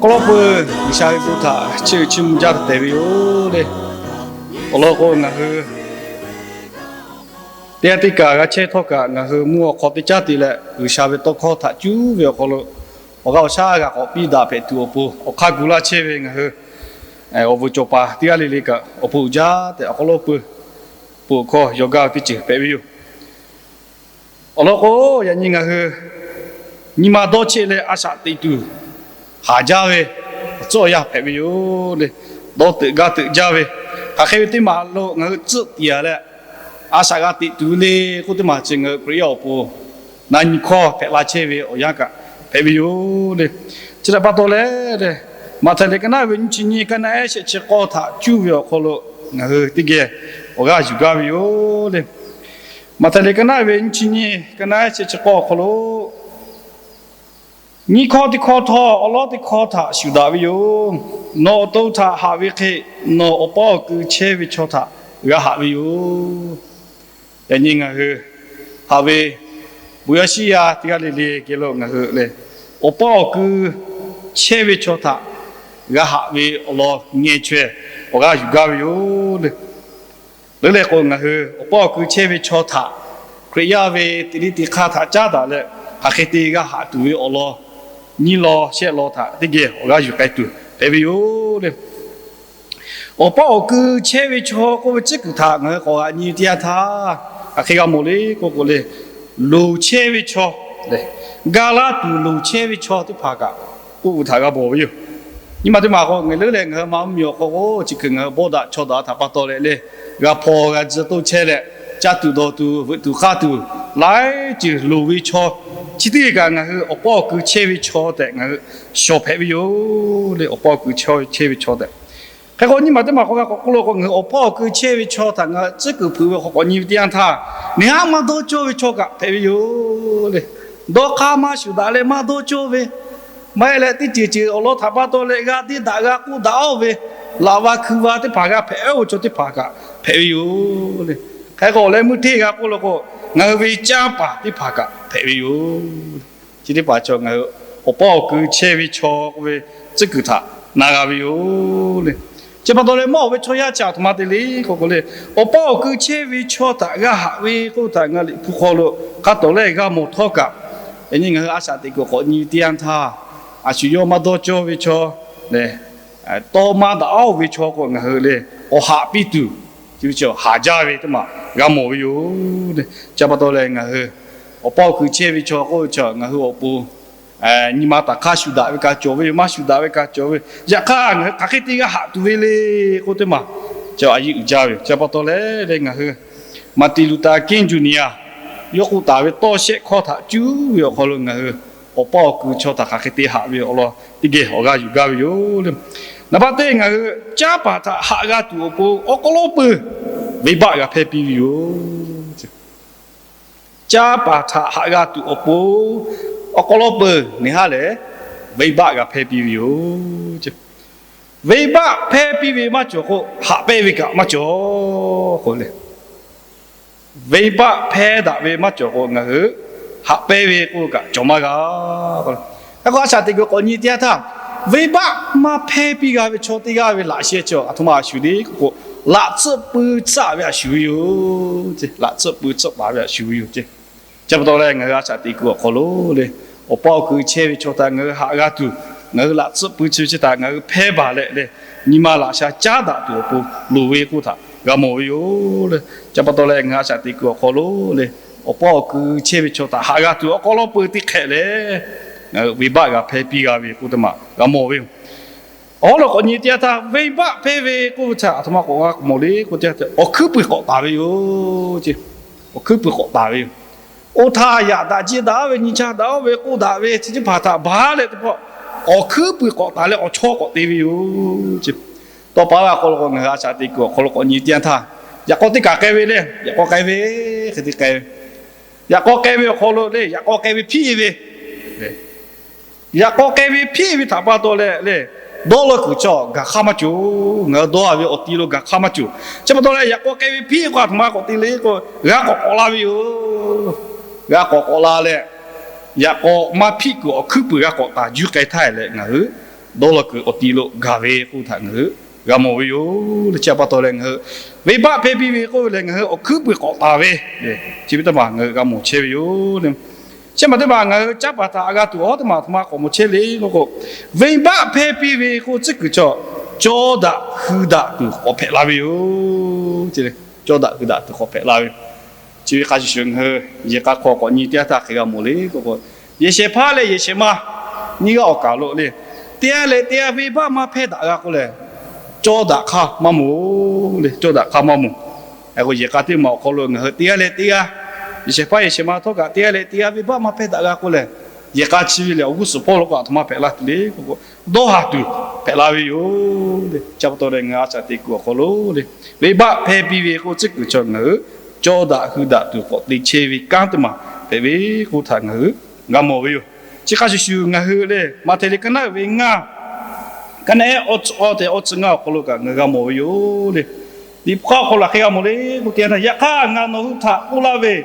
Awˬ hk'aw lo peuˬ G'uiˬsha ve bon htaꞈ chiˇ uiˍ chiˇ mvuh jaˇ te tehˬ ve yoˬ le. Awˬ lawn k'o, ngaˬ hui teˇ g'aˇ teˇ kaꞈ g'a chehˇ htawˇ kaꞈ, ngaˬ hui mvuhˇ awˬ hk'aw teˇ caˉ te leh, G'uiˬsha ve tawˇ hkawˇ htaꞈ cuˉ ve awˬ hk'aw lo awˬ g'aˇ awˬ shaˉ g'a k'awꞈ piˇ daꞈ hpehꞈ tuˬ awˬ pon, awˬ hk'aˇ gu laˇ chehˇ ve ngaˬ hui awˬ vuiˬ cawˬ paˍ teˇ g'aˇ le le kaꞈ awˬ pon uiˍ jaˇ tehꞈ, awˬ hk'aw lo peuˬ pon awˬ hkawˇ yaw gaˇ ve teˇ ceuˬ hpehꞈ ve yoˬ. Awˬ lawn k'o, yaꞈ nyi ngaˬ hui nyi ma dawˇ cheˆ leh a shaꞈ teꞈ tuˬ haˍ jaˇ ve awˬ tcuhˉ awˬ yanˇ hpehꞈ ve yoˬ le. Dawˇ teuꞈ gaˇ teuꞈ jaˇ ve, hk'aˬ hk'e ve teˇ maˬ lo ngaˬ hui tcuhˆ tiˍ a leh, a shaꞈ g'a teꞈ tuˬ le k'oˆ teˇ maˬ chi ngaˬ hui Hkriꞈ yaˇ awˬ pon na nyi hkawˇ hpehꞈ la chehˇ ve awˬ yanˇ kaꞈ hpehꞈ ve yoˬ le. Chi htaꞈ pa taw leh, Maꞈhtehˍ liꞈ ka naˉ ve nyiˇ chi nyiˇ, ka naˉ ehˉ shehˆ chi k'awˇ htaꞈ cuˇ ve awˬ hk'aw lo ngaˬ hui teˇ geh awˬ g'aˇ yuˬ gaˇ ve yoˬ le. Maꞈhtehˍ liꞈ ka naˉ ve nyiˇ chi nyiˇ, ka naˉ ehˉ shehˆ chi k'awˇ awˬ hk'aw lo, nyiˇ hkawˇ teˇ hkawˇ htawˇ awˉ lawˉ teˇ hkawˇ htaꞈ shuˍ daꞈ ve yoˬ. Nawˬ awˬ to htaꞈ haꞈ ve hk'e, nawˬ awˬ pa awˬ keu chehˇ ve chaw htaꞈ g'a haꞈ ve yoˬ. Yaꞈ nyi ngaˬ hui haꞈ ve bon yaˇ shiˉ yaˇ teˇ g'aˇ le le geh lo ngaˬ hui lehˬ, awˬ pa awˬ keu chehˇ ve chaw htaꞈ g'a haꞈ ve awˬ lawn ngeh chaweh awˬ g'aˇ yuˬ gaˇ ve yoˬ le. Leuˉ leh k'o, ngaˬ hui awˬ pa awˬ keu chehˇ ve chaw htaꞈ Hkriꞈ yaˇ ve teꞈ liˇ teꞈ hk'aˇ htaꞈ caˉ daꞈ leh, hk'aˬ hk'e te g'a haꞈ tuˬ ve awˬ lawn nyiˇ law shehˆ law htaꞈ teˇ geh awˬ g'aˇ yuˬ k'ai tuˬ hpehꞈ ve yoˬ le. Awˬ pa awˬ keu chehˇ ve chaw k'oˆ ve tcuhˉ kuiˬ htaꞈ ngaˬ hui k'awꞈ g'aꞈ nyi ve teˇ yanˇ htaˇ, hk'aˬ hk'e g'a mawˬ le k'oˆ k'o le, loˍ chehˇ ve chaw, ga laˇ tuˬ loˍ chehˇ ve chaw teˇ hpaˍ kaꞈ k'oˆ ve htaꞈ g'a mawˬ ve yoˬ. Nyi ma teˇ maˬ k'o, ngaˬ leuˉ leh ngaˬ hui ma mvuhˇmiˬ awˬ hk'aw k'o, chi hkui ngaˬ hui bawˇ daꞈ chaw daꞈ htaꞈ pa taw leh le, g'a hpaw g'a tzuh toˇ chehˇ leh, caˇ tuˬ dawˬ tuˬ veuꞈ tuˬ k'aˇ tuˬ laiˉ ceuˬ loˍ ve chaw, chi teˇ g'aˇ kaꞈ ngaˬ hui awˬ pa awˬ keu chehˇ ve chaw tehꞈ ngaˬ hui shawˍ hpehꞈ ve yoˬ le. Awˬ pa awˬ keu chehˇ ve chaw tehꞈ, hk'e k'o nyi ma teˇ maˬ k'awꞈ g'a k'awꞈ k'oˆ lo k'o, ngaˬ hui awˬ pa awˬ keu chehˇ ve chaw htaꞈ ngaˬ hui tcuhˉ kuiˬ hpeuꞈ ve hk'aw k'awꞈ nyi ve teˇ yanˇ htaˇ, neˇ haˉ maˇ dawˇ cawˇ ve chaw kaꞈ hpehꞈ ve yoˬ le. Dawˇ hk'aˇ maˇ shuˍ daꞈ leh maˇ dawˇ cawˇ ve, maˇ heˆ leh teˇ ceuˬ ceuˬ awˬ lawn htaꞈ pa taw leh g'a teˇ daꞈ g'a k'oˆ daꞈ awˇ ve, laꞈ va hkui va teˇ hpaˍ g'a hpehꞈ oˇ ve chaw teˇ hpaˍ kaꞈ hpehꞈ ve yoˬ le. Hk'e k'o leh meuˇ hteˇ g'a k'oˆ lo k'o, ngaˬ hui ve canˇ paˍ teˇ hpaˍ kaꞈ hpehꞈ ve yoˬ. Chi teˇ hpaˍ chaw ngaˬ hui awˬ pa awˬ keu chehˇ ve chaw k'oˆ ve tcuhˉ kuiˬ htaꞈ na g'a ve yoˬ le. Chi pa taw leh mawˇ oˬ ve chaw yaˇ chi aˬ htoꞈ ma te le k'oˆ k'o le, awˬ pa awˬ keu chehˇ ve chaw htaꞈ g'a haꞈ ve k'oˆ ve htaꞈ ngaˬ Liꞈ hpu hk'aw lo hk'a tawˍ leh g'a mawˬ htawˇ kaꞈ, yaꞈ nyi ngaˬ hui a shaꞈ teꞈ kuiˬ k'awꞈ nyi ve teˇ yanˇ htaˇ, a shu yawˇ maˇ dawˇ cawˇ ve chaw lehˬ, tawˇ maˇ daꞈ awˇ ve chaw k'o ngaˬ hui le awˬ haꞈ piˇ tuˬ, chi ve chaw haˍ jaˇ ve teˇ maˬ g'a mawˬ ve yoˬ le. Chi pa taw leh ngaˬ hui awˬ pa awˬ keu chehˇ ve chaw k'oˆ ve chaw ngaˬ hui awˬ pon nyi ma taˍ hk'aˇ shuˍ daꞈ ve kaꞈ cawˬ ve yoˬ, maˇ shuˍ daꞈ ve kaꞈ cawˬ ve. Yaꞈ hk'aˇ ngaˬ hui hk'aˬ hk'e te g'a haꞈ tuˬ ve le k'oˆ teˇ maˬ, chi a yeˇ uiˍ jaˇ ve yoˬ. Chi pa taw leh le ngaˬ hui Martin Luther King Junior yawˇ k'oˆ taˍ ve tawˇ shehˆ hkawˇ htaꞈ cuˉ ve awˬ hk'aw lo ngaˬ hui awˬ pa awˬ keu chaw htaꞈ hk'aˬ hk'e te haꞈ ve awˬ lawn teˇ geh awˬ g'aˇ yuˬ gaˇ ve yoˬ le. Naˍ baˆ teˇ ngaˬ hui canˇ paˍ htaꞈ haꞈ g'a tuˬ awˬ pon awˬ hk'aw lo peuˬ venˇbaˆ g'a hpehˇ piˇ ve yoˬ. Canˇ paˍ htaꞈ haꞈ g'a tuˬ awˬ pon awˬ hk'aw lo peuˬ neˇ haˉ lehˬ venˇbaˆ g'a hpehˇ piˇ ve yoˬ. Venˇbaˆ hpehˇ piˇ ve maˇ cawˬ k'o, haꞈ pehnˇ ve kaꞈ maˇ cawˬ k'o le. Venˇbaˆ hpehˇ daꞈ ve maˇ cawˬ k'o, ngaˬ hui haꞈ pehnˇ ve k'oˆ kaꞈ cawˬ maˇ g'a. Hk'e k'o a shaꞈ teꞈ kuiˬ k'awꞈ nyi teˇ yanˇ htaˇ, venˇbaˆ maˇ hpehˇ piˇ g'a ve chaw teˇ g'aˇ ve laꞈ sheh chi aˬ htoꞈ ma a shuˍ le k'oˆ k'o, laꞈ tsuhˆ pui tsuhˆ ve a shuˍ ve yoˬ. Laꞈ tsuhˆ pui tsuhˆ paˍ ve a shuˍ ve yoˬ ce. Chi pa taw leh ngaˬ hui a shaꞈ teꞈ kuiˬ awˬ hk'aw lo le, awˬ pa awˬ keu chehˇ ve chaw htaꞈ ngaˬ hui haꞈ g'a tuˬ, ngaˬ hui laꞈ tsuhˆ pui chi ve chi htaꞈ ngaˬ hui hpehˇ baˬ leh le, nyi ma laꞈ sha caˉ daꞈ tuˬ awˬ pon loˍ ve k'oˆ htaꞈ g'a mawˬ ve yoˬ le. Chi pa taw leh ngaˬ hui a shaꞈ teꞈ kuiˬ awˬ hk'aw lo le, awˬ pa awˬ keu chehˇ ve chaw htaꞈ haꞈ g'a tuˬ awˬ hk'aw lo peuˬ teˇ hk'ehꞈ leh, ngaˬ hui venˇbaˆ g'a hpehˇ piˇ g'a ve k'oˆ teˇ maˬ g'a mawˬ ve yoˬ. Awˬ hk'aw lo k'awꞈ nyi teˇ yanˇ htaˇ, venˇbaˆ hpehˇ ve k'oˆ ve htaꞈ aˬ htoꞈ ma k'awꞈ g'a mawˬ le k'oˆ teˇ yanˇ htaˇ, awˬ hkuiˉ puiˍ k'awꞈ taˍ ve yoˬ ce. Awˬ hkuiˉ puiˍ k'awꞈ taˍ ve yoˬ. Oˇ htaˇ yaꞈ daꞈ jiˇ daꞈ ve nyi cha daꞈ ve k'oˆ daꞈ ve chi teˇ hpaˍ htaꞈ baˬ leh teˇ pawˆ awˬ hkuiˉ puiˍ k'awꞈ taˍ leh awˬ chawˇ k'awꞈ te ve yoˬ ce. Tawˇ pa ve awˬ hk'aw lo k'o ngaˬ hui a shaꞈ teꞈ kuiˬ awˬ hk'aw lo k'awꞈ nyi teˇ yanˇ htaˇ, yaꞈ k'aw teˇ kaˬ k'ai ve le, yaꞈ k'aw k'ai ve, hk'e te k'ai ve, yaꞈ k'aw k'ai ve awˬ hk'aw lo le, yaꞈ k'aw k'ai ve hpiˆ ve, yaꞈ k'aw k'ai ve hpiˆ ve htaꞈ pa taw leh le, dawˇ law kuiˬ chaw gaˬ hk'aˇ maˇ cawˬ. Ngaˬ hui dawˇ ve awˬ ti lo gaˬ hk'aˇ maˇ cawˬ. Chi pa taw leh yaꞈ k'aw k'ai ve hpiˆ k'o aˬ htoꞈ ma k'awꞈ te le k'o, g'a k'awꞈ k'awꞈ la ve yoˬ. G'a k'awꞈ k'awꞈ la leh, yaꞈ k'aw maˇ hpiˆ kuiˬ awˬ hkuiˉ puiˍ g'a k'awꞈ taˍ juˇ k'ai htaˇ leh ngaˬ hui dawˇ law kuiˬ awˬ ti lo gaˬ ve k'oˆ htaꞈ ngaˬ hui g'a mawˬ ve yoˬ le. Chi htaꞈ pa taw leh ngaˬ hui venˇbaˆ hpehˇ piˇ ve k'oˆ ve leh ngaˬ hui awˬ hkuiˉ puiˍ k'awꞈ taˍ ve, chi ve teˇ maˬ ngaˬ hui g'a mawˬ chehˇ ve yoˬ le. Chi maˬ teˇ maˬ ngaˬ hui canˇ paˍ htaꞈ haꞈ g'a tuˬ awˬ hawˉ teˇ maˬ aˬ htoꞈ ma k'awꞈ mawˬ chehˇ le k'oˆ k'o, venˇbaˆ hpehˇ piˇ ve k'oˆ tcuhˉ kuiˬ chaw, cawˇ daꞈ hui daꞈ tuˬ k'awꞈ hpehꞈ la ve yoˬ. Cawˇ daꞈ hui daꞈ tuˬ k'awꞈ hpehꞈ la ve, chi ve hk'a shuˍ shuˍ ngaˬ hui yehˬ k'a hk'aw k'awꞈ nyi teˇ yanˇ htaˇ hk'e g'a mawˬ le k'oˆ k'o, yehˬ shehˍ hpaˇ leh yehˬ shehˍ ma nyiˇ g'aˇ awˬ kaˍ lo le, teˇ g'aˇ leh teˇ g'aˇ venˇbaˆ maˇ hpehˇ daꞈ g'a k'oˆ leh, cawˇ daꞈ hk'aˇ maˇ mawˬ le. Cawˇ daꞈ hk'aˇ maˇ mawˬ. K'o yehˬ k'a teˇ maˬ awˬ hk'aw lo ngaˬ hui teˇ g'aˇ leh teˇ g'aˇ, yehˬ shehˍ hpaˇ yehˬ shehˍ ma htawˇ kaꞈ teˇ g'aˇ leh teˇ g'aˇ venˇbaˆ maˇ hpehˇ daꞈ g'a k'oˆ leh, yehˬ k'a chi ve lehˬ awˬ g'uˇ suhˍ hpawˇ lo k'o aˬ htoꞈ ma hpehꞈ la tuˬ le k'o, dawˇ haˍ tuˬ hpehꞈ la ve yoˬ le. Chi pa taw leh ngaˬ hui a shaꞈ teꞈ kuiˬ awˬ hk'aw lo le, venˇbaˆ hpehˇ piˇ ve k'oˆ tcuhˉ kuiˬ chaw ngaˬ hui cawˇ daꞈ hui daꞈ tuˬ k'awꞈ te chehˇ ve kanˉ teˇ maˬ hpehꞈ ve k'oˆ htaꞈ ngaˬ hui g'a mawˬ ve yoˬ. Chi hk'a shuˍ shuˍ ngaˬ hui le Maꞈhtehˍ liꞈ ka naˉ uiˍ ve ngaˇ, ka naˉ ehˉ awˬ tcuh awˬ tcuh ngaˇ awˬ hk'aw lo kaꞈ ngaˬ hui g'a mawˬ ve yoˬ le. Liꞈ hpu hk'aˇ awˬ hk'aw lo hk'e g'a mawˬ le k'o, teˇ yanˇ htaˇ, yaꞈ hk'aˇ ngaˬ nawˬ hui htaꞈ k'oˆ laˇ ve,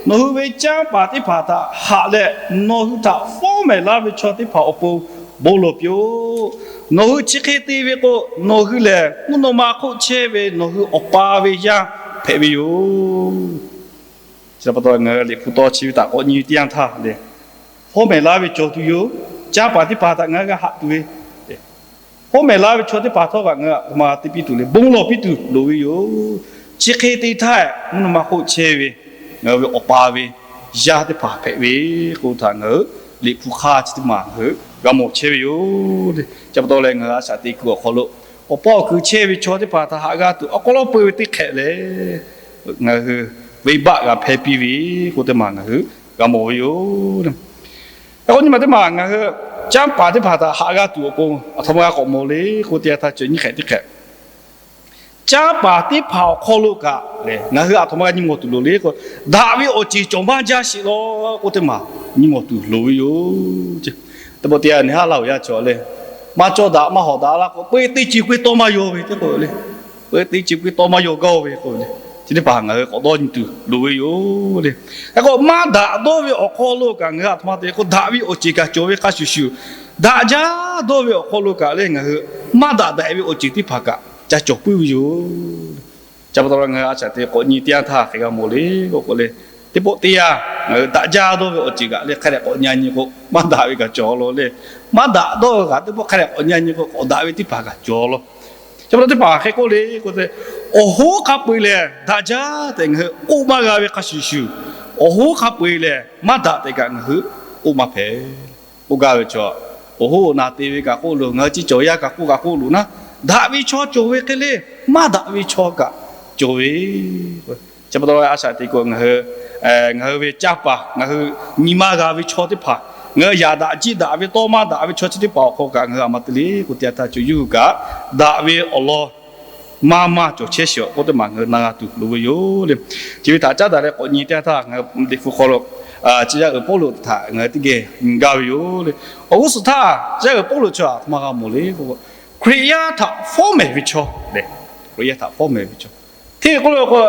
nawˬ hui ve canˇ paˍ teˇ hpaˍ htaꞈ haꞈ leh, nawˬ hui htaꞈ fawˉ mehˍ laˇ ve chaw teˇ hpaˍ awˬ pon bon lawˬ piˇ-oˆ. Nawˬ hui chi hk'e te ve k'o, nawˬ hui lehˬ mvuhˇ naw ma hk'oˆ chehˇ ve nawˬ hui Awˬ pa ve yaˇ hpehꞈ ve yoˬ. Chi pa taw ngaˬ hui Liꞈ hpu taw chi ve htaꞈ k'awꞈ nyi ve teˇ yanˇ htaˇ le, fawˉ mehˍ laˇ ve cawˬ tuˬ yoˬ. Canˇ paˍ teˇ hpaˍ htaꞈ ngaˬ hui g'a haꞈ tuˬ ve, fawˉ mehˍ laˇ ve chaw teˇ hpaˍ htawˇ kaꞈ ngaˬ hui aˬ htoꞈ ma te piˇ tuˬ le, bon lawˬ piˇ tuˬ loˍ ve yoˬ. Chi hk'e te htaˇ, mvuhˇ naw ma hk'oˆ chehˇ ve ngaˬ hui ve Awˬ pa ve yaˇ teˇ hpaˍ hpehꞈ ve k'oˆ htaꞈ ngaˬ hui Liꞈ hpu hk'aˇ chi teˇ maˬ ngaˬ hui g'a mawˬ chehˇ ve yoˬ le. Chi pa taw leh ngaˬ hui a shaꞈ teꞈ kuiˬ awˬ hk'aw lo, awˬ pa awˬ kuiˬ chehˇ ve chaw teˇ hpaˍ htaꞈ haꞈ g'a tuˬ awˬ hk'aw lo peu ve teˇ hk'ehꞈ leh, ngaˬ hui venˇbaˆ g'a hpehˇ piˇ ve k'oˆ teˇ maˬ ngaˬ hui g'a mawˬ ve yoˬ. K'o nyi ma teˇ maˬ ngaˬ hui canˇ paˍ teˇ hpaˍ htaꞈ haꞈ g'a tuˬ awˬ pon aˬ htoꞈ ma g'a k'awꞈ mawˬ le k'oˆ teˇ yanˇ htaˇ, cawˬ nyiˇ hk'ehꞈ teˇ hk'ehꞈ, canˇ paˍ teˇ hpaˍ awˬ hk'aw lo kaꞈ le ngaˬ hui aˬ htoꞈ ma g'a nyi mawˬ tuˬ loˍ le k'o, daꞈ ve awˬ ceˬ cawˬ maˇ jaˇ sheˍ law k'oˆ teˇ maˬ nyi mawˬ tuˬ loˍ ve yoˬ. Teˇ pawˆ teˇ yanˇ, neˇ haˉ laˇ oˬ yaˇ cawˬ le, maˇ cawˇ daꞈ maˇ hawˍ daꞈ laˇ k'o, peu teˇ ceuˬ peu tawˇ maˇ yaw ve teˇ k'o le, peu teˇ ceuˬ peu tawˇ maˇ yaw gaˇ ve k'o le, chi teˇ hpaˍ ngaˬ hui k'awꞈ dawˇ nyi tuˬ loˍ ve yoˬ le. Hk'e k'o maˇ daꞈ dawˇ ve awˬ hk'aw lo kaꞈ ngaˬ hui aˬ htoꞈ ma te k'o, daꞈ ve awˬ ceˬ kaꞈ cawˬ ve hk'a shuˍ shuˍ, daꞈ jaˇ dawˇ ve awˬ hk'aw lo kaꞈ le ngaˬ hui maˇ daꞈ daꞈ ve awˬ ceˬ teˇ hpaˍ kaꞈ ca cawˬ puiˉ ve yoˬ. Chi pa taw ngaˬ hui a shaꞈ teꞈ k'awꞈ nyi teˇ yanˇ htaˇ hk'e g'a mawˬ le k'oˆ k'o le, teˇ pawˆ teˇ yanˇ ngaˬ hui daꞈ jaˇ dawˇ ve awˬ ceˬ kaꞈ le hk'a dehꞈ k'awꞈ nyi nyi k'o, maˇ daꞈ ve kaꞈ cawˬ law le. Maˇ daꞈ dawˇ ve kaꞈ teˇ pawˆ hk'a dehꞈ k'awꞈ nyi nyi k'o, k'awꞈ daꞈ ve teˇ hpaˍ kaꞈ cawˬ law. Chi pa taw teˇ hpaˍ hk'e k'oˆ le k'o, awˬ hoˉ hk'a peu-eˬ lehˬ daꞈ jaˇ tehꞈ ngaˬ hui k'oˆ maˇ g'a ve hk'a shuˍ shuˍ, awˬ hoˉ hk'a peu-eˬ lehˬ maˇ daꞈ tehꞈ kaꞈ ngaˬ hui k'oˆ maˇ hpehꞈ. K'oˆ gaˇ ve chaw, awˬ hoˉ awˬ na te ve kaꞈ k'oˆ loˬ, ngaˬ hui chi cawˬ yaˇ kaꞈ k'oˆ kaꞈ k'oˆ loˬ naˉ, daꞈ ve chaw cawˬ ve hk'e le, maˇ daꞈ ve chaw kaꞈ cawˬ ve. Chi pa taw a shaꞈ teꞈ k'o ngaˬ hui, ngaˬ hui ve canˇ paˍ ngaˬ hui nyi maˇ g'a ve chaw teˇ hpaˍ, ngaˬ hui yaꞈ daꞈ jiˆ daꞈ ve tawˇ maˇ daꞈ ve chaw chi teˇ hpaˍ awˬ hk'aw kaꞈ ngaˬ hui aˬ htoꞈ ma te le k'o teˇ yanˇ htaˇ, cawˬ yawˇ hui kaꞈ daꞈ ve awˬ lawn maˇ maˇ cawˬ chehˇ sheˍ k'oˆ teˇ maˬ ngaˬ hui na g'a tuˬ loˍ ve yoˬ le. Chi ve htaꞈ caˉ daꞈ leh k'awꞈ nyi teˇ yanˇ htaˇ, ngaˬ hui Liꞈ hpu hk'aw lo chi yaˇ uiˍ Pawˇluꞈ htaꞈ ngaˬ hui teˇ geh nyi gaˇ ve yoˬ le. Awˬ g'uˇ suhˍ htaˇ chi yaˇ uiˍ Pawˇluꞈ chi aˬ htoꞈ ma g'a mawˬ le k'o, Hkriꞈ yaˇ htaꞈ fawˉ mehˍ ve chaw le. Hkriꞈ yaˇ htaꞈ fawˉ mehˍ ve chaw, hteˇ ve k'oˆ lo k'o,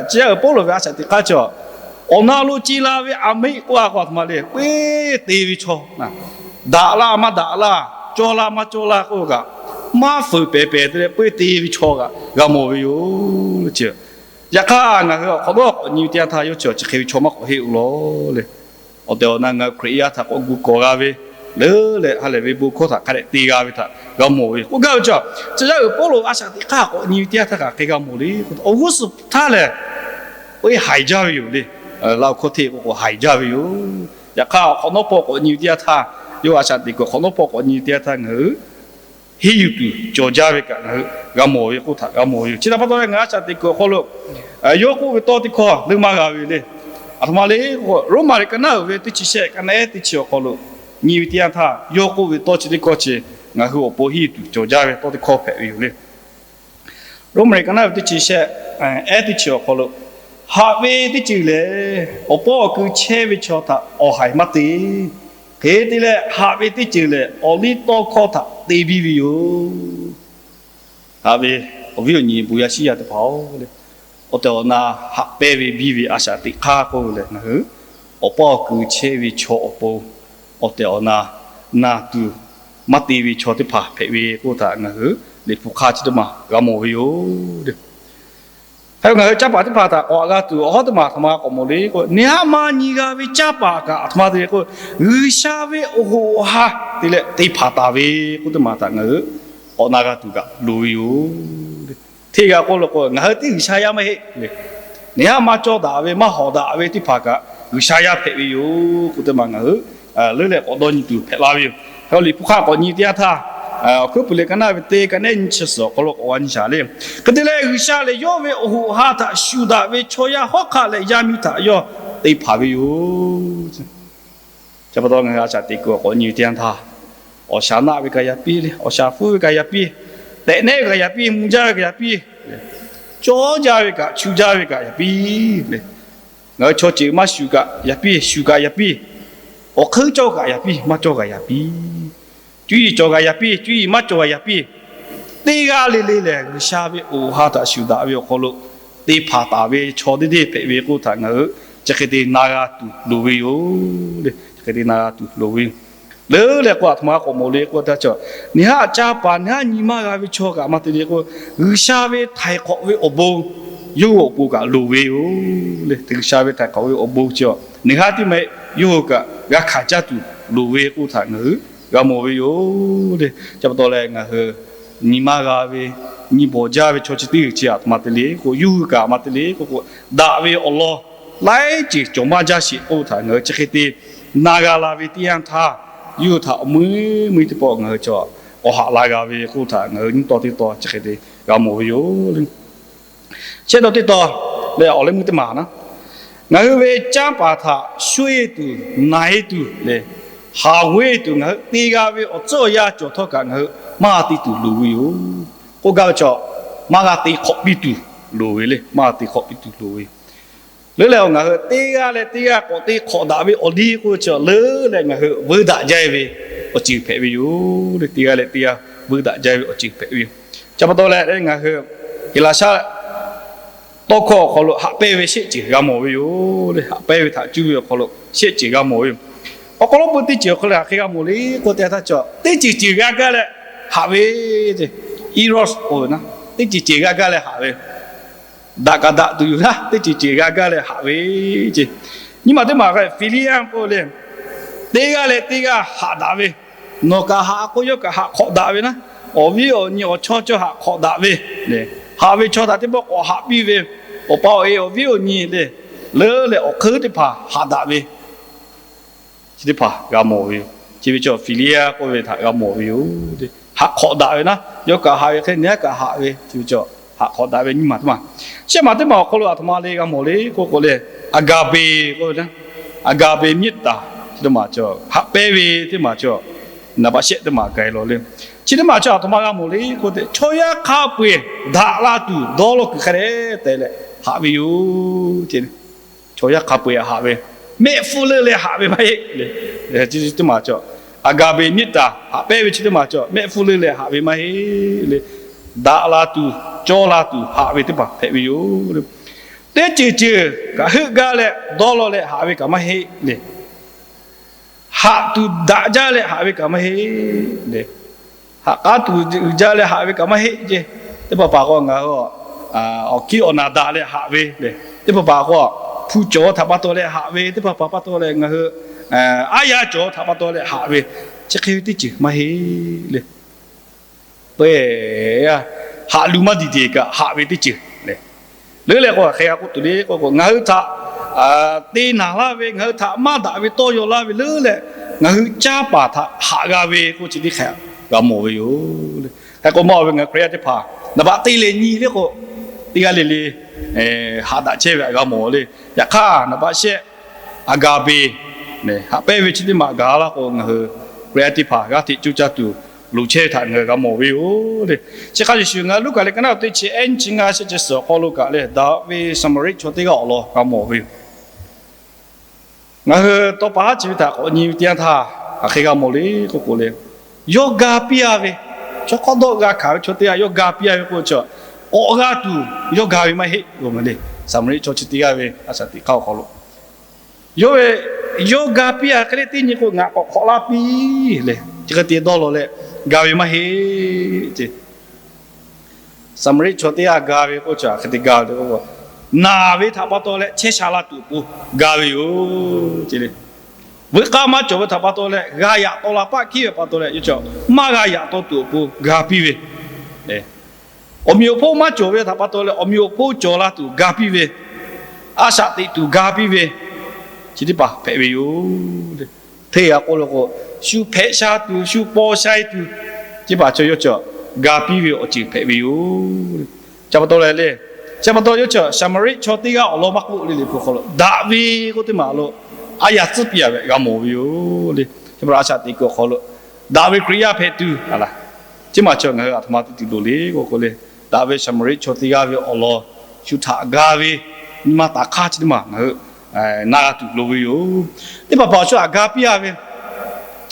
chi yaˇ uiˍ Pawˇluꞈ ve a shaꞈ teꞈ hk'aˇ chi, awˬ na lo ce la ve aˬ miˆ k'oˆ a k'o aˬ htoꞈ ma le, peu-eˬ te ve chaw, daꞈ laˇ maˇ daꞈ laˇ, cawˇ laˇ maˇ cawˇ laˇ k'oˆ kaꞈ, maˇ fuiˍ pehˍ pehˍ te leh peu-eˬ te ve chaw kaꞈ g'a mawˬ ve yoˬ. Yaꞈ hk'aˇ ngaˬ hui awˬ hk'awꞈ nawˉ k'awꞈ nyi ve teˇ yanˇ htaˇ, yawˇ chi chi hk'e ve chaw maˇ k'awꞈ heˆ-oˬ law le. Awˬ tehˬ awˬ na ngaˬ hui Hkriꞈ yaˇ htaꞈ k'awꞈ gu kawˍ g'a ve leuˉ leh ha lehˬ ve bon hkawˇ htaꞈ hk'a dehꞈ te g'a ve htaꞈ g'a mawˬ ve k'oˆ gaˇ ve chi, chi yaˇ uiˍ Pawˇluꞈ a shaꞈ teꞈ hk'aˇ k'awꞈ nyi ve teˇ yanˇ htaˇ kaꞈ hk'e g'a mawˬ le. Awˬ g'uˇ suhˍ htaˇ lehˬ, oˇ ve haiˬ jaˇ ve yoˬ le. Laˇ oˬ hkawˇ hteˇ k'o k'o haiˬ jaˇ ve yoˬ. Yaꞈ hk'aˇ awˬ hk'awꞈ nawˉ pawˆ k'awꞈ nyi ve teˇ yanˇ htaˇ, yawˇ a shaꞈ teꞈ kuiˬ awˬ hk'awꞈ nawˉ pawˆ k'awꞈ nyi ve teˇ yanˇ htaˇ ngaˬ hui henˇ yuˬ tuˬ cawˬ jaˇ ve kaꞈ ngaˬ hui g'a mawˬ ve k'oˆ htaꞈ g'a mawˬ ve yoˬ. Chi htaꞈ pa taw leh ngaˬ hui a shaꞈ teꞈ kuiˬ awˬ hk'aw lo yawˇ k'oˆ ve tawˇ teˇ hkawˇ leuˉ maˇ g'a ve le. Aˬ htoꞈ ma le k'o, Roˉmaꞈ liꞈ ka naˉ uiˍ ve teˇ chi shehˆ ka naˉ ehˉ teˇ chi awˬ hk'aw lo nyi ve teˇ yanˇ htaˇ, yawˇ k'oˆ ve tawˇ chi teˇ hkawˇ chi ngaˬ hui awˬ pon henˇ tuˬ cawˬ jaˇ ve tawˇ teˇ hkawˇ hpehꞈ ve yoˬ le. Roˉmaꞈ liꞈ ka naˉ uiˍ ve teˇ chi shehˆ ehˉ teˇ chi awˬ hk'aw lo, haꞈ ve teˇ ceuˬ lehˬ awˬ pawˆ awˬ kui chehˇ ve chaw htaꞈ awˬ haiˬ maˇ te. Hk'e te leh haꞈ ve teˇ ceuˬ lehˬ awˬ liˇ tawˇ hkawˇ htaꞈ te biˇ ve yoˬ. Haꞈ ve awˬ viˉ awˬ nyi bon yaˇ shiˉ yaˇ teˇ hpaˍ-oˬ le, awˬ tehˬ awˬ na haꞈ pehnˇ ve biˇ ve a shaꞈ teꞈ hk'aˇ k'oˆ ve lehˬ, ngaˬ hui awˬ pawˆ awˬ kui chehˇ ve chaw awˬ pon awˬ tehˬ awˬ na na tuˬ maˇ te ve chaw teˇ hpaˍ hpehꞈ ve k'oˆ htaꞈ ngaˬ hui Liꞈ hpu hk'aˇ chi teˇ maˬ g'a mawˬ ve yoˬ. Hk'e k'o ngaˬ hui canˇ paˍ teˇ hpaˍ htaꞈ k'awꞈ g'a tuˬ awˬ hawˉ teˇ maˬ htaꞈ ma k'awꞈ mawˬ le k'o, nawˬ haˉ maˇ nyi g'a ve canˇ paˍ kaꞈ aˬ htoꞈ ma te ve k'o, G'uiˬsha ve awˬ hoꞈ awˬ ha te leh te hpanˍ taˍ ve k'oˆ teˇ maˬ htaꞈ ngaˬ hui k'awꞈ na g'a tuˬ kaꞈ loˍ ve yoˬ. Hteˇ g'a k'oˆ lo k'o, ngaˬ hui teˇ G'uiˬsha yaˇ maˇ heˆ le. Nawˬ haˉ maˇ cawˇ daꞈ ve, maˇ hawˍ daꞈ ve teˇ hpaˍ kaꞈ G'uiˬsha yaˇ hpehꞈ ve yoˬ k'oˆ teˇ maˬ ngaˬ hui leuˉ leh k'awꞈ dawˇ nyi tuˬ hpehꞈ la ve yoˬ. Hk'e Liꞈ hpu hk'aˇ k'awꞈ nyi teˇ yanˇ htaˇ, Awˬ hkuiˉ puiˍ liꞈ ka naˆ ve teˇ ka nehˉ nyiˇ chi suhˍ awˬ hk'aw lo k'awꞈ g'a nyi shaˍ le. Hk'e te leh, G'uiˬsha lehˬ yawˇ ve awˬ hoꞈ ha htaꞈ shuˍ daꞈ ve chaw yaˇ hawˉ hk'aˆ leh yaˇ miˇ htaꞈ yawˇ te hpanˍ ve yoˬ. Chi pa taw ngaˬ hui a shaꞈ teꞈ kuiˬ awˬ k'awꞈ nyi ve teˇ yanˇ htaˇ, awˬ shaˍ naˆ ve kaꞈ yaꞈ piˇ le, awˬ shaˍ hpfuhˇ ve kaꞈ yaꞈ piˇ, tehꞈ nehˉ ve kaꞈ yaꞈ piˇ, mvuh jaˇ ve kaꞈ yaꞈ piˇ, cawˇ jaˇ ve kaꞈ chu jaˇ ve kaꞈ yaꞈ piˇ le. Ngaˬ hui chaw ceuˬ maˇ shuˍ kaꞈ yaꞈ piˇ, shuˍ kaꞈ yaꞈ piˇ, awˬ hk'eunˉ cawˇ kaꞈ yaꞈ piˇ, maˇ cawˇ kaꞈ yaꞈ piˇ, cuˇ yiˍ cawˬ kaꞈ yaꞈ piˇ, cuˇ yiˍ maˇ cawˬ kaꞈ yaꞈ piˇ, teˇ g'aˇ le le lehˬ G'uiˬsha ve awˬ ha htaꞈ shuˍ daꞈ ve awˬ hk'aw lo te hpanˍ taˍ ve chaw deˇ deˇ hpehꞈ ve k'oˆ htaꞈ ngaˬ hui chi hk'e te na g'a tuˬ loˍ ve yoˬ le. Chi hk'e te na g'a tuˬ loˍ ve yoˬ. Leuˉ leh k'o, aˬ htoꞈ ma k'awꞈ mawˬ le k'o, htaˇ cawˬ, nawˬ haˉ canˇ paˍ nawˬ haˉ nyi maˇ g'a ve chaw kaꞈ maˇ te le k'o, G'uiˬsha ve htaiˍ hk'awꞈ ve awˬ bon yawˇ hui awˬ pon kaꞈ loˍ ve yoˬ le. G'uiˬsha ve htaiˍ hk'awꞈ ve awˬ bon chi nawˬ haˉ tiˉ maˇ heˆ, yawˇ hui kaꞈ g'a hkanˍ caˇ tuˬ loˍ ve k'oˆ htaꞈ ngaˬ hui g'a mawˬ ve yoˬ le. Chi pa taw leh ngaˬ hui nyi maˇ g'a ve, nyi bawˬ jaˇ ve chaw chi teˇ g'uiˬ chi aˬ htoꞈ ma te le k'o, yawˇ hui kaꞈ maˇ te le k'o k'o, daꞈ ve awˬ lawn laiˉ ceuˬ cawˬ maˇ jaˇ sheˍ k'oˆ htaꞈ ngaˬ hui chi hk'e te na g'a la ve teˇ yanˇ htaˇ, yawˇ hui htaꞈ awˬ meuˇ meuˇ teˇ pawˆ ngaˬ hui cawˬ k'awꞈ haꞈ la g'a ve k'oˆ htaꞈ ngaˬ hui nyiˇ tawˇ teˇ tawˇ chi hk'e te g'a mawˬ ve yoˬ le. Shehˆ tawˇ teˇ tawˇ leh awˬ leh meuˇ teˇ maˬ na, ngaˬ hui ve canˇ paˍ htaꞈ sho-e tuˬ, na-e tuˬ leh haˍ g'oˇ-e tuˬ ngaˬ hui te g'a ve awˬ tcuhˉ awˬ yanˇ cawˬ htawˇ kaꞈ ngaˬ hui maˇ g'a te tuˬ loˍ ve yoˬ. K'oˆ gaˇ ve chaw, maˇ g'a te hk'awꞈ piˇ tuˬ loˍ ve le. Maˇ g'a te hk'awꞈ piˇ tuˬ loˍ ve yoˬ. Leuˉ leh ngaˬ hui teˇ g'aˇ leh teˇ g'aˇ k'awꞈ te hk'awꞈ daꞈ ve awˬ liˇ k'oˆ ve chi leuˉ leh ngaˬ hui veuˇ daꞈ jaˇ ve awˬ ceuˬ hpehꞈ ve yoˬ le. Teˇ g'aˇ leh teˇ g'aˇ veuˇ daꞈ jaˇ ve awˬ ceuˬ hpehꞈ ve yoˬ. Chi pa taw leh ngaˬ hui Heˍlaˍsaˆ tawˇ hkawˇ awˬ hk'aw lo haꞈ pehnˇ ve shehˆ ceuˬ g'a mawˬ ve yoˬ le. Haꞈ pehnˇ ve htaꞈ cuˇ ve awˬ hk'aw lo shehˆ ceuˬ g'a mawˬ ve yoˬ. Awˬ hk'aw lo peu teˇ ceuˬ awˬ hk'aw lo hk'aˬ hk'e g'a mawˬ le k'o, teˇ htaˇ cawˬ teˇ ceuˬ ceuˬ g'a gaˇ leh haꞈ ve ce, eros k'oˆ ve na, teˇ ceuˬ ceuˬ g'a gaˇ leh haꞈ ve, daꞈ kaꞈ daꞈ tuˬ yoˬ naˉ, teˇ ceuˬ ceuˬ g'a gaˇ leh haꞈ ve ce. Nyiˇ maˬ teˇ maˬ philia k'oˆ ve le, teˇ g'aˇ leh teˇ g'aˇ haꞈ daꞈ ve, nawˬ kaꞈ haꞈ k'o yawˇ kaꞈ haꞈ hk'awꞈ daꞈ ve na, awˬ viˉ awˬ nyi awˬ chawˇ cawˇ haꞈ hk'awꞈ daꞈ ve, haꞈ ve chaw htaꞈ teˇ pawˆ k'awꞈ haꞈ piˇ ve, awˬ pa awˬ e awˬ viˉ awˬ nyi le, leuˉ leh awˬ hk'eunˉ teˇ hpaˍ haꞈ daꞈ ve chi teˇ hpaˍ g'a mawˬ ve yoˬ. Chi ve chaw philia k'oˆ ve htaꞈ g'a mawˬ ve yoˬ. Haꞈ hk'awꞈ daꞈ ve na, yawˇ kaꞈ haꞈ ve hk'e nawˬ kaꞈ haꞈ ve, chi ve chaw haꞈ hk'awꞈ daꞈ ve nyiˇ maˬ teˇ maˬ. Shehˆ maˬ teˇ maˬ awˬ hk'aw lo aˬ htoꞈ ma le g'a mawˬ le k'oˆ k'o le, agape k'oˆ ve na, agape မေတ္တာ chi teˇ maˬ cawˬ, haꞈ pehnˇ ve teˇ maˬ cawˬ, naˍ baꞈ shehˆ teˇ maˬ gaˬ law le. Chi teˇ maˬ cawˬ aˬ htoꞈ ma g'a mawˬ le k'o, chaw yaˇ hk'a peu-eˬ daꞈ la tuˬ dawˇ law kuiˬ hk'a dehꞈ te leh haꞈ ve yoˬ. Chaw yaˇ hk'a peu-eˬ haꞈ ve, mehˆ hpfuhˇ leuˆ leh haꞈ ve maˇ heˆ le. Chi teˇ maˬ cawˬ, agape မေတ္တာ haꞈ pehnˇ ve chi teˇ maˬ cawˬ, mehˆ hpfuhˇ leuˆ leh haꞈ ve maˇ heˆ le. Daꞈ la tuˬ, cawˇ la tuˬ haꞈ ve teˇ hpaˍ hpehꞈ ve yoˬ. Teˇ ceuˬ ceuˬ kaꞈ heuˆ gaˇ leh dawˇ law leh haꞈ ve kaꞈ maˇ heˆ le. Haꞈ tuˬ daꞈ jaˇ leh haꞈ ve kaꞈ maˇ heˆ le. Haꞈ k'aˉ tuˬ uiˍ jaˇ leh haꞈ ve kaꞈ maˇ heˆ ce. Teˇ hpaˍ hpaˍ k'o ngaˬ hui awˬ hkiˇ awˬ naˬ daꞈ leh haꞈ ve le. Teˇ hpaˍ hpaˍ k'o hpu cawˬ htaꞈ pa taw leh haꞈ ve, teˇ hpaˍ hpaˍ pa taw leh ngaˬ hui aˉ yaˇ cawˬ htaꞈ pa taw leh haꞈ ve, chi hk'e ve teˇ ceuˬ maˇ heˆ le. Peuˬ, haꞈ luˬ maˇ diˬ deˬ kaꞈ haꞈ ve teˇ ceuˬ le. Leuˉ leh k'o hk'aˬ hk'e g'a k'oˆ tuˬ le k'o, ngaˬ hui htaꞈ te naˍ laˇ ve, ngaˬ hui htaꞈ maˇ daꞈ ve tawˇ yaw laˇ ve leuˉ leh, ngaˬ hui canˇ paˍ htaꞈ haꞈ g'a ve k'oˆ chi teˇ hk'e g'a mawˬ ve yoˬ le. Hk'e k'o maˇ ve ngaˬ hui Hkriꞈ yaˇ teˇ hpaˍ naˍ baꞈ te leh nyi le k'o, teˇ g'aˇ le le haꞈ daꞈ chehˇ ve htaꞈ g'a mawˬ le. Yaꞈ hk'aˇ naˍ baꞈ shehˆ agape haꞈ pehnˇ ve chi teˇ maˬ gaˬ laˇ k'o, ngaˬ hui Hkriꞈ yaˇ teˇ hpaˍ g'aˇ hteꞈ coˇ caˇ tuˬ loˍ chehˇ ve htaꞈ ngaˬ hui g'a mawˬ ve yoˬ le. Chi hk'a shuˍ shuˍ ngaˬ hui Luˉkaꞈ liꞈ ka naˆ teˇ chi ehˉ nyiˇ chi ngaˇ shehˆ chi suhˍ awˬ hk'aw lo kaꞈ lehˬ, daꞈ ve Saˍmaˍriˆ chaw teˇ g'aˇ awˬ lawn g'a mawˬ ve yoˬ. Ngaˬ hui tawˇ pa haˉ chi ve htaꞈ k'awꞈ nyi ve teˇ yanˇ htaˇ, hk'aˬ hk'e g'a mawˬ le k'oˆ k'o le, yawˇ ga piˇ-a ve, chaw hk'awˇ dawˆ g'a hkanˍ ve chaw teˇ g'aˇ yawˇ ga piˇ-a ve k'oˆ ve chaw, k'awꞈ g'a tuˬ yawˇ ga ve maˇ heˆ k'o le. Saˍmaˍriˆ chaw chi teˇ g'aˇ ve a shaꞈ teꞈ hk'aˇ awˬ hk'aw lo yawˇ ve yawˇ ga piˇ a hk'e le teˇ nyi k'o, ngaˬ k'awꞈ hk'awꞈ laˇ piˇ le. Chi hk'e te dawˇ law leh ga ve maˇ heˆ ce. Saˍmaˍriˆ chaw teˇ g'aˇ ga ve k'oˆ chi a hk'e te ga ve k'o, naˬ ve htaꞈ pa taw leh chehˇ sha la tuˬ awˬ pon ga ve yoˬ ce le. Veuꞈ k'aˇ maˇ cawˬ ve htaꞈ pa taw leh, g'a yaꞈ taw la paˆ hkiˉ ve pa taw leh, yawˇ chi maˇ g'a yaꞈ taw tuˬ awˬ pon ga piˇ ve, awˬ meꞈ awˬ hponˇ maˇ cawˬ ve htaꞈ pa taw leh, awˬ meꞈ awˬ hponˇ cawˬ la tuˬ ga piˇ ve, a shaꞈ teꞈ tuˬ ga piˇ ve, chi teˇ hpaˍ hpehꞈ ve yoˬ. Hteˇ g'a k'oˆ lo k'o, shu hpehꞈ sha tuˬ, shu paw sha e tuˬ, chi teˇ hpaˍ chaw yawˇ chi ga piˇ ve awˬ ceuˬ hpehꞈ ve yoˬ. Chi pa taw leh le, chi pa taw yawˇ chi Saˍmaˍriˆ chaw teˇ g'aˇ awˬ lawn maˇ k'oˆ le. Liꞈ hpu hk'aw lo daꞈ ve k'oˆ teˇ maˬ lo a yaꞈ tcuhˉ piˇ a ve g'a mawˬ ve yoˬ le. Chi pa taw a shaꞈ teꞈ kuiˬ awˬ hk'aw lo daꞈ ve Hkriꞈ yaˇ hpehꞈ tuˬ a laˬ, chi ma chaw ngaˬ hui a htoꞈ ma te tuˬ loˍ le k'o k'o le, daꞈ ve Saˍmaˍriˆ chaw teˇ g'aˇ ve awˬ lawn shu htaꞈ ga ve nyi ma taˍ hk'aˇ chi teˇ maˬ ngaˬ hui na g'a tuˬ loˍ ve yoˬ. Teˇ hpaˍ hpaˍ shu htaꞈ ga piˇ a ve,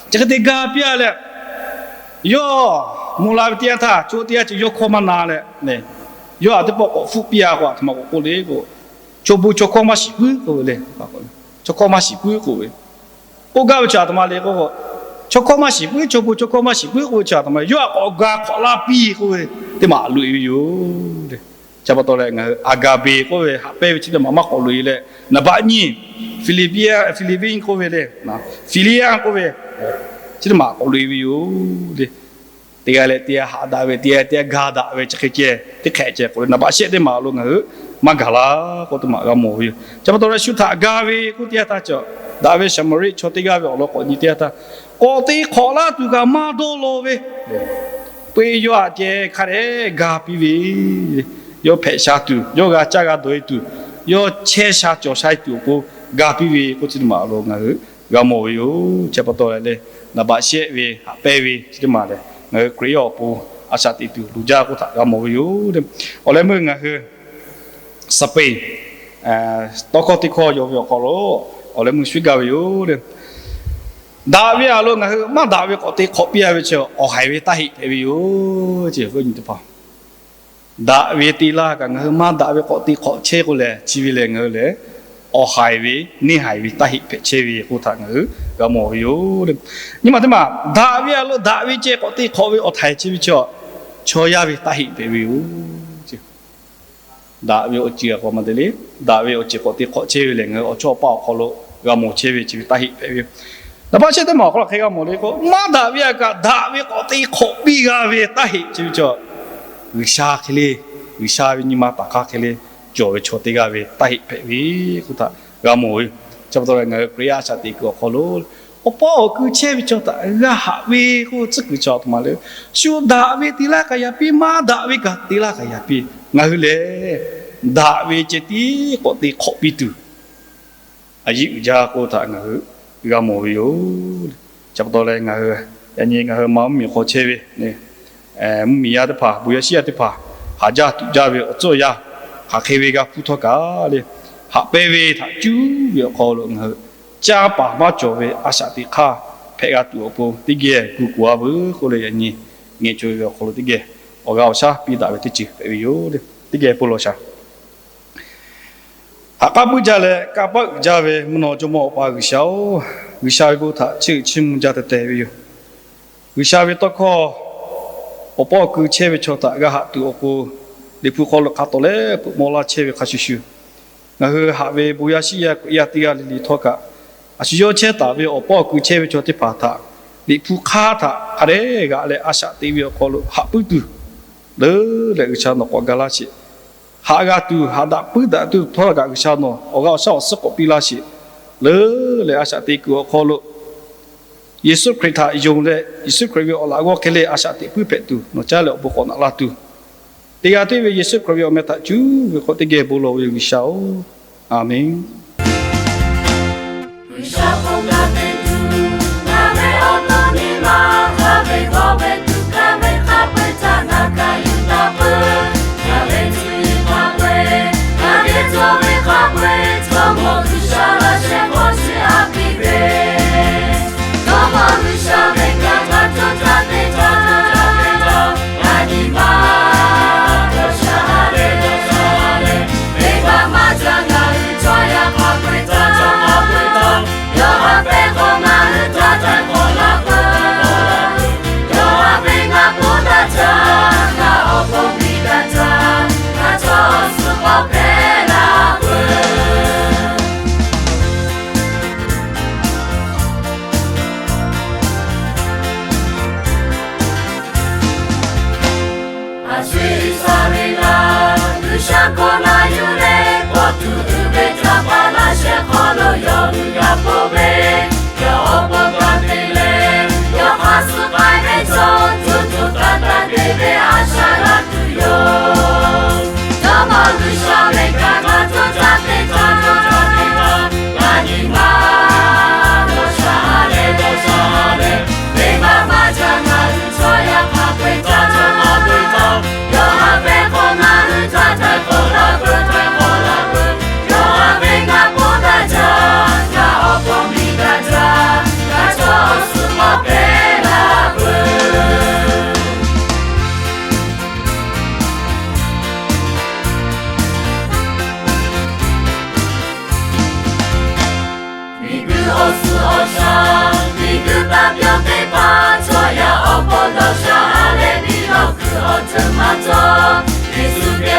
chi hk'e te ga piˇ a leh, yawˇ mvuh la ve teˇ yanˇ htaˇ, chaw teˇ g'aˇ chi yawˇ hkawˇ maˇ na leh, yawˇ htaꞈ teˇ pawˆ k'awꞈ hpfuhˆ piˇ a k'o, a htoꞈ ma k'awꞈ k'oˆ le k'o, chaw bon chaw hkawˇ maˇ shiˍ puiˉ k'oˆ ve le. Chaw hkawˇ maˇ shiˍ puiˉ k'oˆ ve, k'oˆ gaˇ ve chi a htoꞈ ma le k'o, chaw hkawˇ maˇ shiˍ puiˉ, chaw bon chaw hkawˇ maˇ shiˍ puiˉ k'oˆ ve chi a htoꞈ ma, yawˇ htaꞈ k'awꞈ ga hk'awꞈ laˇ piˇ k'oˆ ve teˇ maˬ loꞈ e ve yoˬ le. Chi pa taw leh ngaˬ hui agape k'oˆ ve haꞈ pehnˇ ve chi teˇ maˬ maˇ k'awꞈ loꞈ e leh, naˍ baˆ nyiˇ Philippian k'oˆ ve le, philia k'oˆ ve chi teˇ maˬ k'awꞈ loꞈ e ve yoˬ le. Teˇ g'aˇ leh teˇ g'aˇ haꞈ daꞈ ve, teˇ g'aˇ teˇ g'aˇ ga daꞈ ve chi hk'e ceh teˇ hk'ehꞈ ceh k'oˆ ve, naˍ baˆ shehˆ teˇ maˬ lo ngaˬ hui maˇ gaˬ laˇ k'oˆ teˇ maˬ g'a mawˬ ve yoˬ. Chi pa taw leh shu htaꞈ ga ve k'oˆ teˇ yanˇ htaˇ, daꞈ ve Saˍmaˍriˆ chaw teˇ g'aˇ ve awˬ lawn k'awꞈ nyi teˇ yanˇ htaˇ, k'awꞈ te hk'awꞈ laˇ tuˬ kaꞈ maˇ dawˇ law ve, peuˬ yawˇ htaꞈ ceh hk'a dehꞈ ga piˇ ve, yawˇ hpehꞈ sha tuˬ, yawˇ g'a caˇ g'a dawˬ e tuˬ, yawˇ chehˇ sha cawˬ sha e tuˬ awˬ pon ga piˇ ve k'oˆ chi teˇ maˬ lo ngaˬ hui g'a mawˬ ve yoˬ. Chi pa taw leh, naˍ baˆ shehˆ ve haꞈ pehnˇ ve chi teˇ maˬ lehˬ, ngaˬ hui Hkriꞈ yaˇ awˬ pon a shaꞈ teꞈ tuˬ loˍ jaˇ k'oˆ htaꞈ g'a mawˬ ve yoˬ. Awˬ leh meuˇ ngaˬ hui Spain tawˇ hkawˇ teˇ hkawˇ yaw ve awˬ hk'aw lo awˬ leh meuˇ shuˉ gaˇ ve yoˬ le. Daꞈ ve a lo ngaˬ hui maˇ daꞈ ve k'awꞈ te hk'awꞈ piˇ a ve chi awˬ haiˬ ve taˇ heˆ hpehꞈ ve yoˬ. Chi teˇ hpaˍ daꞈ ve te laˇ kaꞈ ngaˬ hui maˇ daꞈ ve k'awꞈ te hk'awꞈ chehˇ k'o lehˬ, chi ve lehˬ ngaˬ hui lehˬ awˬ haiˬ ve, neˇ haiˬ ve taˇ heˆ hpehꞈ chehˇ ve k'oˆ htaꞈ ngaˬ hui g'a mawˬ ve yoˬ le. Nyi ma teˇ maˬ daꞈ ve a lo daꞈ ve ceh k'awꞈ te hk'awꞈ ve awˬ haiˬ chi ve chi, chaw yaˇ ve taˇ heˆ hpehꞈ ve yoˬ. Daꞈ ve awˬ ceuˬ a k'awꞈ maˇ te le. Daꞈ ve awˬ ceuˬ k'awꞈ te hk'awꞈ chehˇ ve lehˬ, ngaˬ hui awˬ chawˇ awˬ paˇ awˬ hk'aw lo g'a mawˬ chehˇ ve chi ve taˇ heˆ hpehꞈ ve yoˬ. Naˍ baˆ shehˆ teˇ maˬ awˬ hk'aw lo hk'e g'a mawˬ le k'o, maˇ daꞈ ve a kaꞈ daꞈ ve k'awꞈ te hk'awꞈ piˇ g'a ve taˇ heˆ chi ve chi, G'uiˬsha hk'e le, G'uiˬsha ve nyi ma taˍ hk'aˇ hk'e le cawˬ ve chaw teˇ g'aˇ ve taˇ heˆ hpehꞈ ve k'oˆ htaꞈ g'a mawˬ ve yoˬ. Chi pa taw leh ngaˬ hui Hkriꞈ yaˇ a shaꞈ teꞈ kuiˬ awˬ hk'aw lo awˬ paw awˬ ku chehˇ ve chaw htaꞈ g'a haꞈ ve k'oˆ tcuhˉ kuiˬ chi a htoꞈ ma le. Shu daꞈ ve te laˇ kaꞈ yaꞈ piˇ, maˇ daꞈ ve kaꞈ te laˇ kaꞈ yaꞈ piˇ. Ngaˬ hui lehˬ, daꞈ ve ceh tiˉ k'awꞈ te hk'awꞈ piˇ tuˬ a yiˉ uiˍ jaˇ k'oˆ htaꞈ ngaˬ hui g'a mawˬ ve yoˬ. Chi pa taw leh ngaˬ hui yaꞈ nyi ngaˬ hui ma mvuhˇmiˬ hk'aw chehˇ ve mvuhˇmiˬ yaˇ teˇ hpaˍ, bon yaˇ shiˉ yaˇ teˇ hpaˍ, haˍ jaˇ tuꞈ jaˇ ve awˬ tcuhˉ awˬ yanˇ hk'aˬ hk'e ve g'a hpuˇ htawˇ kaꞈ le, haꞈ pehnˇ ve htaꞈ cuˉ ve awˬ hk'aw lo ngaˬ hui canˇ paˍ maˇ cawˬ ve a shaꞈ teꞈ hk'aˇ hpehꞈ g'a tuˬ awˬ pon teˇ geh gu kuˬ a veuˬ k'oˆ leh, yaꞈ nyi ngeh chaweh ve awˬ hk'aw lo teˇ geh awˬ g'a awˬ shaˉ piˇ daꞈ ve teˇ ceuˬ hpehꞈ ve yoˬ le. Teˇ geh bon lawˬ shaˍ. Haꞈ k'aˉ puiˉ jaˇ leh kanˇ paˆ uiˍ jaˇ ve mvuhˇ naw jawˇmawˇ Awˬ pa G'uiˬsha-oˬ, G'uiˬsha ve bon htaꞈ chiˇ uiˍ chiˇ mvuh jaˇ teh teh ve yoˬ. G'uiˬsha ve tawˇ hkawˇ awˬ paw awˬ ku chehˇ ve chaw htaꞈ g'a haꞈ tuˬ awˬ pon, Liꞈ hpu hk'aw lo hk'a tawˍ leh peuꞈ maw laˇ chehˇ ve hk'a shuˍ shuˍ, ngaˬ hui haꞈ ve bon yaˇ shiˉ yaˇ Hkriꞈ yaˇ teˇ g'aˇ le le htawˇ kaꞈ, a shu yawˇ chehˇ taˍ ve awˬ paw awˬ ku chehˇ ve chaw teˇ hpaˍ htaꞈ Liꞈ hpu hk'aˇ htaꞈ hk'a dehꞈ g'aꞈ leh a shaꞈ teꞈ ve awˬ hk'aw lo haꞈ puiˉ tuˬ, leuˉ leh G'uiˬsha nawˬ k'awꞈ ga laˇ sheˍ. Haꞈ g'a tuˬ, haꞈ daꞈ puiˉ daꞈ tuˬ htawˇ kaꞈ G'uiˬsha nawˬ awˬ g'aˇ awˬ shaˉ awˬ suhˉ k'awꞈ piˇ laˇ sheˍ. Leuˉ leh a shaꞈ teꞈ kuiˬ awˬ hk'aw lo Yeˍsuˆ Hkriꞈ htaꞈ yonˍ leh, Yeˍsuˆ Hkriꞈ ve awˬ laꞈ g'awˇ hk'e le a shaꞈ teꞈ puiˉ hpehꞈ tuˬ nawˬ caˇ leh awˬ bon k'awꞈ naꞈ laˇ tuˬ, teˇ g'aˇ tiˉ ve Yeˍsuˆ Hkriꞈ ve awˬ meh htaꞈ cuˉ ve hk'oˆ teˇ geh bon lawˬ ve yoˬ G'uiˬsha-oˬ, Aˍmenˍ. awˬ ceuˬ maˇ cawˬ. Yeˍsuˆ ve